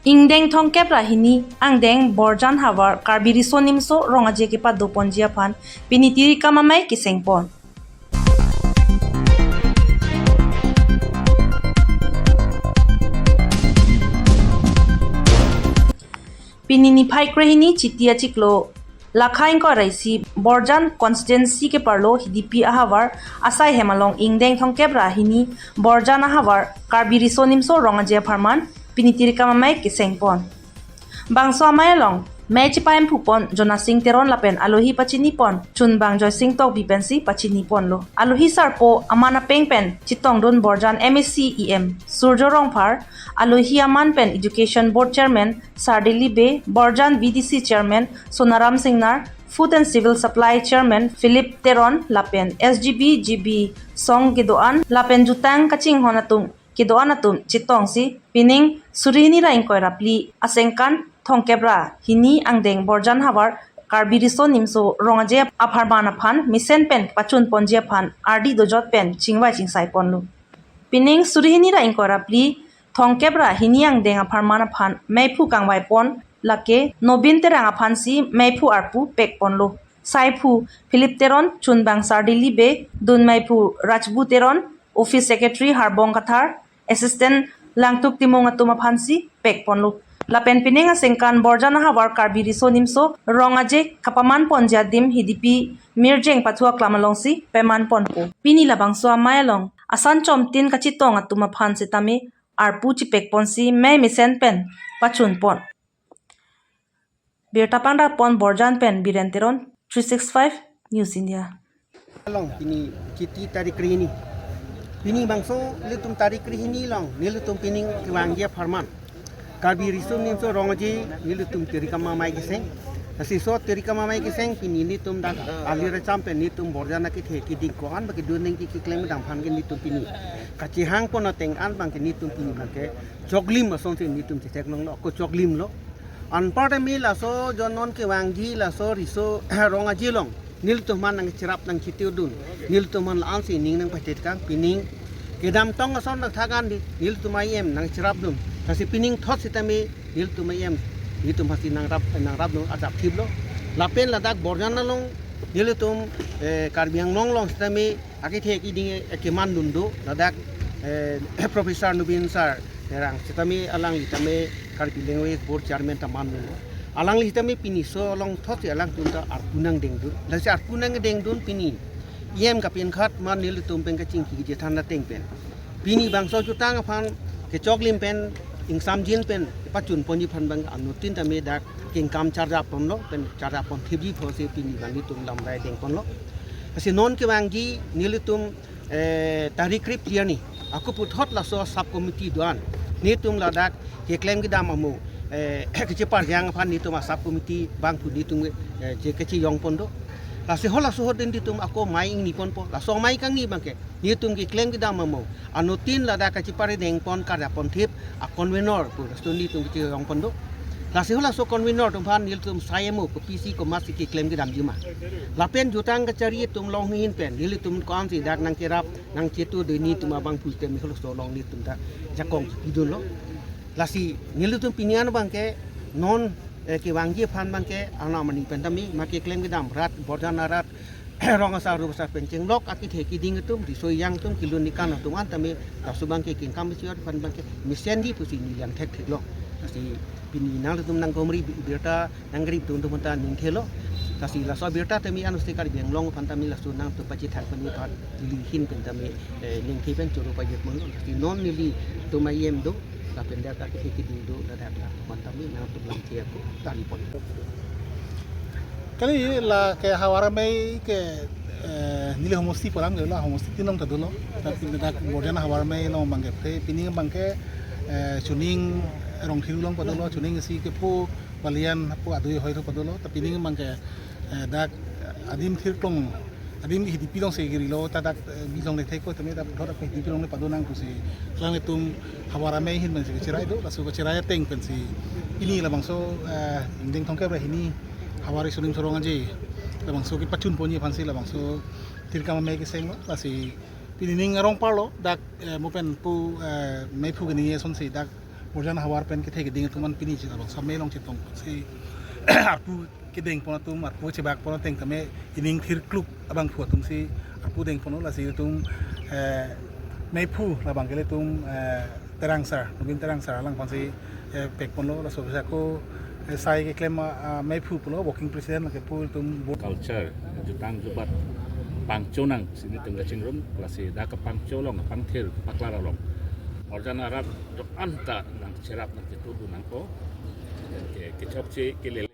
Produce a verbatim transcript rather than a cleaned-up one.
Ingdeng thomkep ra hini angdeng Borjan havar Karbi Riso Nimso Rong Aje kepadoponji aphan pini tirikam amei kesengpon. Pini niphai krehini Chiti achiklo lakha ingkoi ra isi Borjan constituency keparlo Hidipi ahavar asai hem along ingdeng thomkep ra hini Borjan ahavar Karbi Riso Nimso Rong Aje apharman pini tirikam amei kesengpon. Bangso amei along mei chepahemphupon Jonasing Teron lapen alohi pachinipon Chunbang Joysing Tokbi pensi pachiniponlo. Alohi sarpo aman apeng pen chetongdun Borjan M A C E M Surjo Rongphar, alohi aman pen Education Board Chairman Sardili Bey, Borjan V D C Chairman Sonaram Singnar, Food and Civil Supply Chairman Philip Teron lapen S G B G B song kedo-an lapen jutang kachinghon atum kedo-an atum chetongsi pining suri hini ra ingkoi ra phli asengkan thomkep ra hini angdeng Borjan havar Karbi Riso Nimso Rong Aje apharman aphan mesen pen pachunponji aphan ardi dojot pen chingvai chingsaiponlo. Pining suri hini ra ingkoi ra phli thomkep ra hini angdeng apharman aphan meiphu kangvaipon lake Nobin Terang aphansi meiphu arpu pekponlo. Saiphu Philip Teron, Chunbang Sardili Bey, dun meiphu Rajbu Teron, Office Secretary Harbong Kathar, Assistant Langtuk Timung atum aphansi pekponlo. Lapen pining asengkan Borjan ahavar Karbi Riso Nimso Rong Aje kapamanponji adim Hidipi Mirjeng Pathu aklam alongsi pemanponpo. Pini labangso amei along asan chomtin kachetong atum aphan setame arpu chepekponsi mei mesen pen pachunpon. Birta pangdakpon Borjan pen Biren Teron, three six five News India. Along pini Chiti tarik krehini. Pini bangso nelitum tarik krehini along nelitum pining kevangji apharman Karbi Riso Nimso Rong Aje nelitum tirikam amei keseng. Lasi laso tirikam amei keseng pini nelitum dak ali racham pen nelitum Borjan akethe keding ko-an ba kedun nangji keklem kedam aphan ke nelitum pini kachehangpon ateng an abang ke nelitum pini abang ke choklim asonsi nelitum chetheklonglo, ko choklimlo. Anparta me laso jonon kevangji laso riso Rong Aje along nelitum aphan nangcherap nangchitudun. Nelitum aphan la-ansi ning nangpathetkang, pining kedamtang ason nangthakan di nelitum ahem nangcherapdun. Lasi pining thot setame nelitum ahem nelitum aphansi nangrap nangrapdun, ajat thiplo. Lapen ladak Borjan along nelitum, eh, Karbi Anglong along setame akethe keding kemandun do, ladak, eh, Professor Nobin sir Terang setame alangli tame Karbi Language Board Chairman ta mandunlo. Alangli tame pini laso along thotsi alangtum ta arpu nangdengdun. Lasi arpu nangdengdun pini E M kapinkhat man nelitum pen kachingki kachethan ateng pen pini bangso jutang aphan kechoklim pen ingsamjin pen pachunponji aphan abang anuttin tame dak kengkam charjaponlo pen charjaponthipji apotsi pini abang nelitum lamrai dengponlo. Lasi non kevangji nelitum, eh, tarik krephi arni ako puthot laso sub committee do-an nelitum ladak keklem kedam amo, eh, kecheparjang aphan nelitum a sub committee abangphu nelitum, eh, je kechejongpon do. Lasi halaso ahut nelitum ako mei ingniponpo. Laso mei kangni abang ke nelitum keklem kedam amo anuttin ladak kacheparedengpon karjaponthip a convener pu laso nelitum kechejongpon do. Lasi halaso convener atum aphan nelitum sai amo kopisi komatsi keklem kedamji ma. Lapen jutang kachari atum along ahin pen nelitum ko-ansi dak nangcherap nangchetu do nelitum abangphu tame halaso along nelitum ta jakong pidunlo. Lasi nelitum pini an abang ke non, eh, kevangji aphan abang ke anam ani pen tame ma keklem kedam rat Borjan arat rong asar rup asar pen chenglok akethe keding atum, riso ejang atum, kelun kekan atum an tame laso abang ke kengkam isi aphan abang ke mesenji pusi neli langthektheklo. Lasi pini nanglitum nangkomri bi-, birta nangkripdun atum ta ningthelo. Lasi laso birta tame ansi Karbi Anglong aphan tame laso nangtum pachethak pani aphan neli ahin pen tame, eh, ningthe pen choro pajirponlo. Lasi non nelitum ahem do lapen dak akethe keding do, ladak la aphan tame nangtum langthe ako taripon. Kali la ke havar amei ke, eh, neli homosti pu alam ke la homosti tin along ta dolo. Tapi dak Borjan havar amei along abang ke, pining abang ke, eh, Chuning Rongthiru along padolo, Chuning isi ke pu Balian pu adui ahoi along padolo. Tapi pining abang ke, eh, dak adim thirklong adim Hidipi alongsi kerilo, ta dak, eh, bilong le thek ko tame dak puthot dak Hidipi along le padonang pusi. Alangtum havar amei ahin pensi kacherai do, laso kacherai ateng pensi pini labangso, eh, ingdeng thomkep ra hini havar Riso Nimso Rong Aje labangso kepachunponji aphansi labangso tirikam amei kesenglo. Lasi pini ning arong parlo dak, eh, mo pen pu, eh, meiphu keningje asonsi dak Borjan havar pen kethe keding atum an pini chin abang same along chetongsi arpu kedeng pon atum, arpu chebak pon ateng tame ining thir kluk abangphu atum si arpu deng ponlo. Lasi itum, eh, meiphu labang ke ilitum, eh, Terang sir, Nobin Terang sir alangphan si, eh, pek ponlo. Laso bisa ko, eh, sai keklem, ah, meiphu pulo, working president lake pu itum bo- Culture, jutang jubat pangchonang si nelitum kachingrum, lasi dak kepangcho along, pangthir paklar along Borjan arat do-an ta nangcherap nangketur dun nangpo. Ke, kechokche kelele